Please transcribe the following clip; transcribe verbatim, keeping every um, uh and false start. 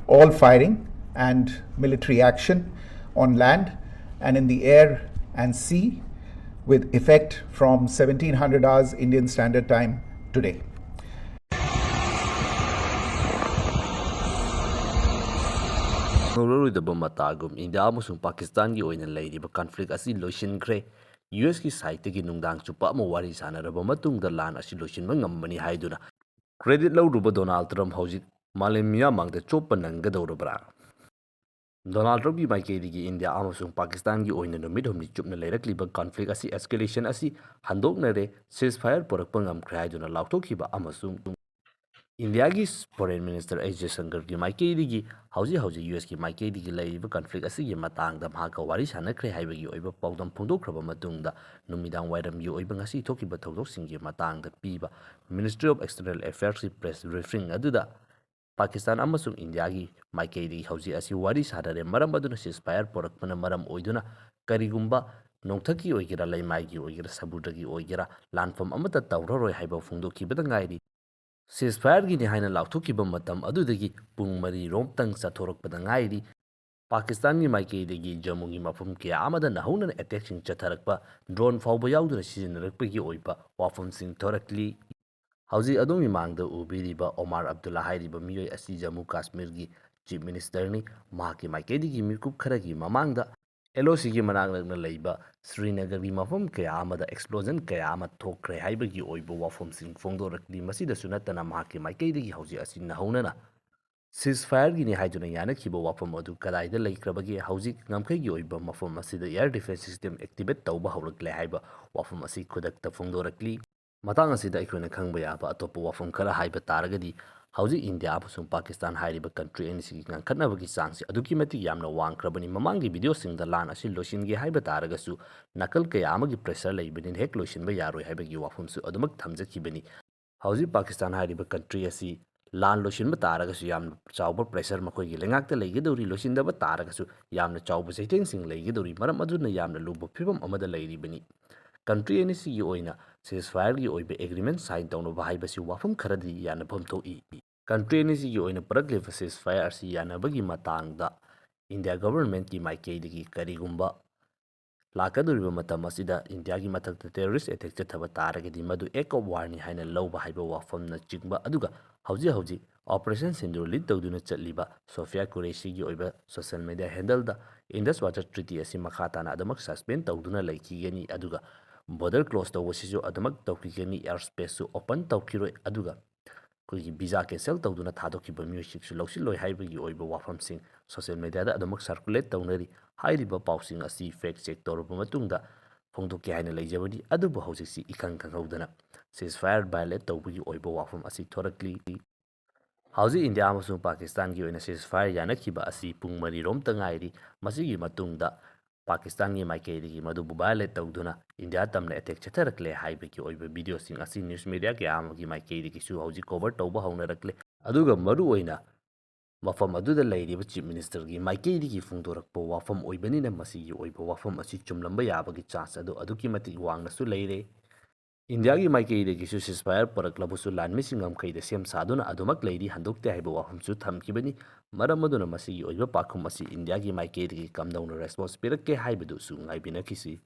all firing and military action on land and in the air and sea with effect from seventeen hundred hours Indian Standard Time today. ꯉꯧꯔꯔꯣꯏꯗꯕ ꯃꯇꯥꯒꯨꯝ India ꯑꯃꯁꯨꯡ ꯄꯥꯀꯤꯁꯇꯥꯟꯒꯤ ꯑꯣꯏꯅ ꯂꯩꯔꯤꯕ conflict ꯑꯁꯤ ꯂꯣꯏꯁꯤꯟꯈ꯭ꯔꯦ꯫ U ꯑꯦꯁꯀꯤ ꯁꯥꯏꯠꯇꯒꯤ ꯅꯨꯡꯗꯥꯡ ꯆꯨꯞꯄ ꯑꯃ ꯋꯥꯔꯤ ꯁꯥꯟꯅꯔꯕ ꯃꯇꯨꯡꯗ ꯂꯥꯟ ꯑꯁꯤ ꯂꯣꯏꯁꯤꯟꯕ ꯉꯝꯕꯅꯤ ꯍꯥꯏꯗꯨꯅ ꯀ꯭ꯔꯦꯗꯤꯠ ꯂꯧꯔꯨꯕ ꯗꯣꯅꯥꯜꯗ ꯇ꯭ꯔꯝꯞ ꯍꯧꯖꯤꯛ ꯃꯥꯂꯦꯝ ꯃꯤꯌꯥꯝ ꯃꯥꯡꯗ ꯆꯣꯞꯄ ꯅꯪꯒꯗꯧꯔꯕ꯭ꯔꯥ? ꯗꯣꯅꯥꯜꯗ ꯇ꯭ꯔꯝꯞꯀꯤ ꯃꯥꯏꯀꯩꯗꯒꯤ ꯏꯟꯗꯤꯌꯥ ꯑꯃꯁꯨꯡ ꯄꯥꯀꯤꯁꯇꯥꯟꯒꯤ ꯑꯣꯏꯅ ꯅꯨꯃꯤꯠ ꯍꯨꯝꯅꯤ ꯆꯨꯞꯅ ꯂꯩꯔꯛꯂꯤꯕ ꯀꯟꯐ꯭ꯂꯤꯛ ꯑꯁꯤ ꯑꯦꯁꯀꯦꯂꯦꯁꯟ ꯑꯁꯤ ꯍꯟꯗꯣꯛꯅꯔꯦ, ꯁꯤꯖ ꯐꯥꯌꯔ ꯄꯨꯔꯛꯄ ꯉꯝꯈ꯭ꯔꯦ ꯍꯥꯏꯗꯨꯅ ꯂꯥꯎꯊꯣꯛꯈꯤꯕ ꯑꯃꯁꯨꯡ ꯏꯟꯗꯤꯌꯥꯒꯤ ꯐꯣꯔꯦꯟ ꯃꯤꯅꯤꯁꯇꯔ ꯑꯦꯁ ꯖꯌꯁꯪꯀꯔꯒꯤ ꯃꯥꯏꯀꯩꯗꯒꯤ ꯍꯧꯖꯤꯛ ꯍꯧꯖꯤꯛ ꯌꯨ ꯑꯦꯁꯀꯤ ꯃꯥꯏꯀꯩꯗꯒꯤ ꯂꯩꯔꯤꯕ ꯀꯟꯐ꯭ꯂꯤꯛ ꯑꯁꯤꯒꯤ ꯃꯇꯥꯡꯗ ꯃꯍꯥꯛꯀ ꯋꯥꯔꯤ ꯁꯥꯟꯅꯈ꯭ꯔꯦ ꯍꯥꯏꯕꯒꯤ ꯑꯣꯏꯕ ꯄꯥꯎꯗꯝ ꯐꯣꯡꯗꯣꯛꯈ꯭ꯔꯕ ꯃꯇꯨꯡꯗ ꯅꯨꯃꯤꯗꯥꯡ ꯋꯥꯏꯔꯝꯒꯤ ꯑꯣꯏꯕ ꯉꯁꯤ ꯊꯣꯛꯈꯤꯕ ꯊꯧꯗꯣꯛꯁꯤꯡꯒꯤ ꯃꯇꯥꯡꯗ ꯄꯤꯕ Ministry of External Affairsꯀꯤ ꯄ꯭ꯔꯦꯁ ꯕ꯭ꯔꯤꯐꯤꯡ ꯑꯗꯨꯗ ꯄꯥꯀꯤꯁꯇꯥꯟ ꯑꯃꯁꯨꯡ ꯏꯟꯗꯤꯌꯥꯒꯤ ꯃꯥꯏꯀꯩꯗꯒꯤ ꯍꯧꯖꯤꯛ ꯑꯁꯤ ꯋꯥꯔꯤ ꯁꯥꯅꯔꯦ꯫ ꯃꯔꯝ ꯑꯗꯨꯅ ceasefire ꯄꯨꯔꯛꯄꯅ ꯃꯔꯝ ꯑꯣꯏꯗꯨꯅ ꯀꯔꯤꯒꯨꯝꯕ ꯅꯣꯡꯊꯛꯀꯤ ꯑꯣꯏꯒꯦꯔꯥ, ꯂꯩꯃꯥꯏꯒꯤ ꯑꯣꯏꯒꯦꯔꯥ, ꯁꯃꯨꯗ꯭ꯔꯒꯤ ꯑꯣꯏꯒꯦꯔꯥ, ꯂꯥꯟꯐꯝ ꯑꯃꯠꯇ ꯇꯧꯔꯔꯣꯏ ꯍꯥꯏꯕ ꯐꯣꯡꯗꯣꯛꯈꯤꯕꯗ ꯉꯥꯏꯔꯤ꯫ Ceasefireꯒꯤꯅꯤ ꯍꯥꯏꯅ ꯂꯥꯎꯊꯣꯛꯈꯤꯕ ꯃꯇꯝ ꯑꯗꯨꯗꯒꯤ ꯄꯨꯡ ꯃꯔꯤ ꯔꯣꯝꯇꯪ ꯆꯠꯊꯣꯔꯛꯄꯗ ꯉꯥꯏꯔꯤ꯫ ꯄꯥꯀꯤꯁꯇꯥꯟꯒꯤ ꯃꯥꯏꯀꯩꯗꯒꯤ ꯖꯝꯃꯨꯒꯤ ꯃꯐꯝ ꯀꯌꯥ ꯑꯃꯗ ꯅꯧꯍꯧꯅꯅ ꯑꯦꯇꯦꯛꯁꯤꯡ ꯆꯠꯊꯔꯛꯄ, ꯗ꯭ꯔꯣꯟ ꯐꯥꯎꯕ ꯌꯥꯎꯗꯨꯅ ꯁꯤꯖꯤꯟꯅꯔꯛꯄꯒꯤ ꯑꯣꯏꯕ ꯋꯥꯐꯝꯁꯤꯡ ꯊꯣꯔꯛꯂꯤ꯫ ꯍꯧꯖꯤꯛ ꯑꯗꯣꯝꯒꯤ ꯃꯥꯡꯗ ꯎꯕꯤꯔꯤꯕ ꯑꯣꯃꯥꯔ ꯑꯕꯗꯨꯜꯂꯥ ꯍꯥꯏꯔꯤꯕ ꯃꯤꯑꯣꯏ ꯑꯁꯤ ꯖꯝꯃꯨ ꯀꯥꯁꯃꯤꯔꯒꯤ ꯆꯤꯐ ꯃꯤꯅꯤꯁꯇꯔꯅꯤ꯫ ꯃꯍꯥꯛꯀꯤ ꯃꯥꯏꯀꯩꯗꯒꯤ ꯃꯤꯀꯨꯞ ꯈꯔꯒꯤ ꯃꯃꯥꯡꯗ ꯑꯦꯜ ꯑꯣ ꯁꯤꯒꯤ ꯃꯅꯥꯛ ꯅꯛꯅ ꯂꯩꯕ ꯁ꯭ꯔꯤꯅꯒꯔꯒꯤ ꯃꯐꯝ ꯀꯌꯥ ꯑꯃꯗ ꯑꯦꯛꯁꯄ꯭ꯂꯣꯖꯟ ꯀꯌꯥ ꯑꯃ ꯊꯣꯛꯈ꯭ꯔꯦ ꯍꯥꯏꯕꯒꯤ ꯑꯣꯏꯕ ꯋꯥꯐꯝꯁꯤꯡ ꯐꯣꯡꯗꯣꯔꯛꯂꯤ꯫ ꯃꯁꯤꯗꯁꯨ ꯅꯠꯇꯅ ꯃꯍꯥꯛꯀꯤ ꯃꯥꯏꯀꯩꯗꯒꯤ ꯍꯧꯖꯤꯛ ꯑꯁꯤ ꯅꯧꯍꯧꯅꯅ ceasefireꯒꯤꯅꯤ ꯍꯥꯏꯗꯨꯅ ꯌꯥꯅꯈꯤꯕ ꯋꯥꯐꯝ ꯑꯗꯨ ꯀꯗꯥꯏꯗ ꯂꯩꯈ꯭ꯔꯕꯒꯦ? ꯍꯧꯖꯤꯛ ꯉꯝꯈꯩꯒꯤ ꯑꯣꯏꯕ ꯃꯐꯝ ꯑꯁꯤꯗ air defense system activate ꯇꯧꯕ ꯍꯧꯔꯛꯂꯦ ꯍꯥꯏꯕ ꯋꯥꯐꯝ ꯑꯁꯤ ꯈꯨꯗꯛꯇ ꯐꯣꯡꯗꯣꯔꯛꯂꯤ꯫ ꯃꯇꯥꯡ ꯑꯁꯤꯗ ꯑꯩꯈꯣꯏꯅ ꯈꯪꯕ ꯌꯥꯕ ꯑꯇꯣꯞꯄ ꯋꯥꯐꯝ ꯈꯔ ꯍꯥꯏꯕ ꯇꯥꯔꯒꯗꯤ, ꯍꯧꯖꯤꯛ ꯏꯟꯗꯤꯌꯥ ꯑꯃꯁꯨꯡ ꯄꯥꯀꯤꯁꯇꯥꯟ ꯍꯥꯏꯔꯤꯕ ꯀꯟꯇ꯭ꯔꯤ ꯑꯅꯤꯁꯤꯒꯤ ꯉꯥꯡꯈꯠꯅꯕꯒꯤ ꯆꯥꯡꯁꯤ ꯑꯗꯨꯛꯀꯤ ꯃꯇꯤꯛ ꯌꯥꯝꯅ ꯋꯥꯡꯈ꯭ꯔꯕꯅꯤ꯫ ꯃꯃꯥꯡꯒꯤ ꯚꯤꯗꯤꯑꯣꯁꯤꯡꯗ ꯂꯥꯟ ꯑꯁꯤ ꯂꯣꯏꯁꯤꯟꯒꯦ ꯍꯥꯏꯕ ꯇꯥꯔꯒꯁꯨ ꯅꯥꯀꯜ ꯀꯌꯥ ꯑꯃꯒꯤ ꯄ꯭ꯔꯦꯁꯔ ꯂꯩꯕꯅꯤꯅ ꯍꯦꯛ ꯂꯣꯏꯁꯤꯟꯕ ꯌꯥꯔꯣꯏ ꯍꯥꯏꯕꯒꯤ ꯋꯥꯐꯝꯁꯨ ꯑꯗꯨꯃꯛ ꯊꯝꯖꯈꯤꯕꯅꯤ꯫ ꯍꯧꯖꯤꯛ ꯄꯥꯀꯤꯁꯇꯥꯟ ꯍꯥꯏꯔꯤꯕ ꯀꯟꯇ꯭ꯔꯤ ꯑꯁꯤ ꯂꯥꯟ ꯂꯣꯏꯁꯤꯟꯕ ꯇꯥꯔꯒꯁꯨ ꯌꯥꯝꯅ ꯆꯥꯎꯕ ꯄ꯭ꯔꯦꯁꯔ ꯃꯈꯣꯏꯒꯤ ꯂꯩꯉꯥꯛꯇ ꯂꯩꯒꯗꯧꯔꯤ, ꯂꯣꯏꯁꯤꯟꯗꯕ ꯇꯥꯔꯒꯁꯨ ꯌꯥꯝꯅ ꯆꯥꯎꯕ ꯆꯩꯊꯦꯡꯁꯤꯡ ꯂꯩꯒꯗꯧꯔꯤ꯫ ꯃꯔꯝ ꯑꯗꯨꯅ ꯌꯥꯝꯅ ꯂꯨꯕ ꯐꯤꯕꯝ ꯑꯃꯗ ꯂꯩꯔꯤꯕꯅꯤ꯫ ꯀꯟꯇ꯭ꯔꯤ ꯑꯅꯤꯁꯤꯒꯤ ꯑꯣꯏꯅ ceasefireꯒꯤ ꯑꯣꯏꯕ ꯑꯦꯒ꯭ꯔꯤꯃꯦꯟ ꯁꯥꯏꯟ ꯇꯧꯅꯕ ꯍꯥꯏꯕꯁꯤ ꯋꯥꯐꯝ ꯈꯔꯗꯤ ꯌꯥꯅꯐꯝ ꯊꯣꯛꯏ꯫ ꯀꯟꯇ꯭ꯔꯤ ꯑꯅꯤꯁꯤꯒꯤ ꯑꯣꯏꯅ ꯄꯨꯔꯛꯂꯤꯕ ceasefire ꯑꯁꯤ ꯌꯥꯅꯕꯒꯤ ꯃꯇꯥꯡꯗ ꯏꯟꯗꯤꯌꯥ ꯒꯚꯔꯟꯃꯦꯟꯠꯀꯤ ꯃꯥꯏꯀꯩꯗꯒꯤ ꯀꯔꯤꯒꯨꯝꯕ ꯂꯥꯛꯀꯗꯧꯔꯤꯕ ꯃꯇꯝ ꯑꯁꯤꯗ ꯏꯟꯗꯤꯌꯥꯒꯤ ꯃꯊꯛꯇ terrorist attack ꯆꯠꯊꯕ ꯇꯥꯔꯒꯗꯤ ꯃꯗꯨ act of warꯅꯤ ꯍꯥꯏꯅ ꯂꯧꯕ ꯍꯥꯏꯕ ꯋꯥꯐꯝꯅꯆꯤꯡꯕ, ꯑꯗꯨꯒ ꯍꯧꯖꯤꯛ ꯍꯧꯖꯤꯛ Operation Sindoor lead ꯇꯧꯗꯨꯅ ꯆꯠꯂꯤꯕ ꯁꯣꯐꯤꯌꯥ ꯀꯨꯔꯦꯁꯤꯒꯤ ꯑꯣꯏꯕ social media handleꯗ Indus Waters Treaty ꯑꯁꯤ ꯃꯈꯥ ꯇꯥꯅ ꯑꯗꯨꯃꯛ suspend ꯇꯧꯗꯨꯅ ꯂꯩꯈꯤꯒꯅꯤ, ꯑꯗꯨꯒ border close ꯇꯧꯕꯁꯤꯁꯨ ꯑꯗꯨꯃꯛ ꯇꯧꯈꯤꯒꯅꯤ, air spaceꯁꯨ open ꯇꯧꯈꯤꯔꯣꯏ, ꯑꯗꯨꯒ ꯑꯩꯈꯣꯏꯒꯤ visa cancel ꯇꯧꯗꯨꯅ ꯊꯥꯗꯣꯛꯈꯤꯕ ꯃꯤꯑꯣꯏꯁꯤꯡꯁꯨ ꯂꯧꯁꯤꯜꯂꯣꯏ ꯍꯥꯏꯕꯒꯤ ꯑꯣꯏꯕ ꯋꯥꯐꯝꯁꯤꯡ social mediaꯗ ꯑꯗꯨꯃꯛ circulate ꯇꯧꯅꯔꯤ꯫ ꯍꯥꯏꯔꯤꯕ ꯄꯥꯎꯁꯤꯡ ꯑꯁꯤ fact check ꯇꯧꯔꯕ ꯃꯇꯨꯡꯗ ꯐꯣꯡꯗꯣꯛꯀꯦ ꯍꯥꯏꯅ ꯂꯩꯖꯕꯅꯤ, ꯑꯗꯨꯕꯨ ꯍꯧꯖꯤꯛꯁꯤ ꯏꯈꯪ ꯈꯪꯍꯧꯗꯅ ceasefire violate ꯇꯧꯕꯒꯤ ꯑꯣꯏꯕ ꯋꯥꯐꯝ ꯑꯁꯤ ꯊꯣꯔꯛꯂꯤ꯫ ꯍꯧꯖꯤꯛ ꯏꯟꯗꯤꯌꯥ ꯑꯃꯁꯨꯡ ꯄꯥꯀꯤꯁꯇꯥꯟꯒꯤ ꯑꯣꯏꯅ ceasefire ꯌꯥꯅꯈꯤꯕ ꯑꯁꯤ ꯄꯨꯡ ꯃꯔꯤꯔꯣꯝꯇ ꯉꯥꯏꯔꯤ꯫ ꯃꯁꯤꯒꯤ ꯃꯇꯨꯡꯗ ꯄꯥꯀꯤꯁꯇꯥꯟꯒꯤ ꯃꯥꯏꯀꯩꯗꯒꯤ ꯃꯗꯨꯕꯨ violate ꯇꯧꯗꯨꯅ ꯏꯟꯗꯤꯌꯥ ꯇꯝꯅ attack ꯆꯠꯊꯔꯛꯂꯦ ꯍꯥꯏꯕꯒꯤ ꯑꯣꯏꯕ videoꯁꯤꯡ ꯑꯁꯤ news media ꯀꯌꯥ ꯑꯃꯒꯤ ꯃꯥꯏꯀꯩꯗꯒꯤꯁꯨ ꯍꯧꯖꯤꯛ cover ꯇꯧꯕ ꯍꯧꯅꯔꯛꯂꯦ꯫ ꯑꯗꯨꯒ ꯃꯔꯨꯑꯣꯏꯅ ꯃꯐꯝ ꯑꯗꯨꯗ ꯂꯩꯔꯤꯕ chief ministerꯒꯤ ꯃꯥꯏꯀꯩꯗꯒꯤ ꯐꯣꯡꯗꯣꯔꯛꯄ ꯋꯥꯐꯝ ꯑꯣꯏꯕꯅꯤꯅ ꯃꯁꯤꯒꯤ ꯑꯣꯏꯕ ꯋꯥꯐꯝ ꯑꯁꯤ ꯆꯨꯝꯂꯝꯕ ꯌꯥꯕꯒꯤ chance ꯑꯗꯨ ꯑꯗꯨꯛꯀꯤ ꯃꯇꯤꯛ ꯋꯥꯡꯅꯁꯨ ꯂꯩꯔꯦ꯫ ꯏꯟꯗꯤꯌꯥꯒꯤ ꯃꯥꯏꯀꯩꯗꯒꯤꯁꯨ ceasefire ꯄꯨꯔꯛꯂꯕꯁꯨ ꯂꯥꯟꯃꯤꯁꯤꯡ ꯉꯝꯈꯩꯗ ꯁꯦꯝ ꯁꯥꯗꯨꯅ ꯑꯗꯨꯃꯛ ꯂꯩꯔꯤ, ꯍꯟꯗꯣꯛꯇꯦ ꯍꯥꯏꯕ ꯋꯥꯐꯝꯁꯨ ꯊꯝꯈꯤꯕꯅꯤ꯫ ꯃꯔꯝ ꯑꯗꯨꯅ ꯃꯁꯤꯒꯤ ꯑꯣꯏꯕ ꯄꯥꯎꯈꯨꯝ ꯑꯁꯤ ꯏꯟꯗꯤꯌꯥꯒꯤ ꯃꯥꯏꯀꯩꯗꯒꯤ ꯀꯝꯗꯧꯅ response ꯄꯤꯔꯛꯀꯦ ꯍꯥꯏꯕꯗꯨꯁꯨ ꯉꯥꯏꯕꯤꯅꯈꯤꯁꯤ꯫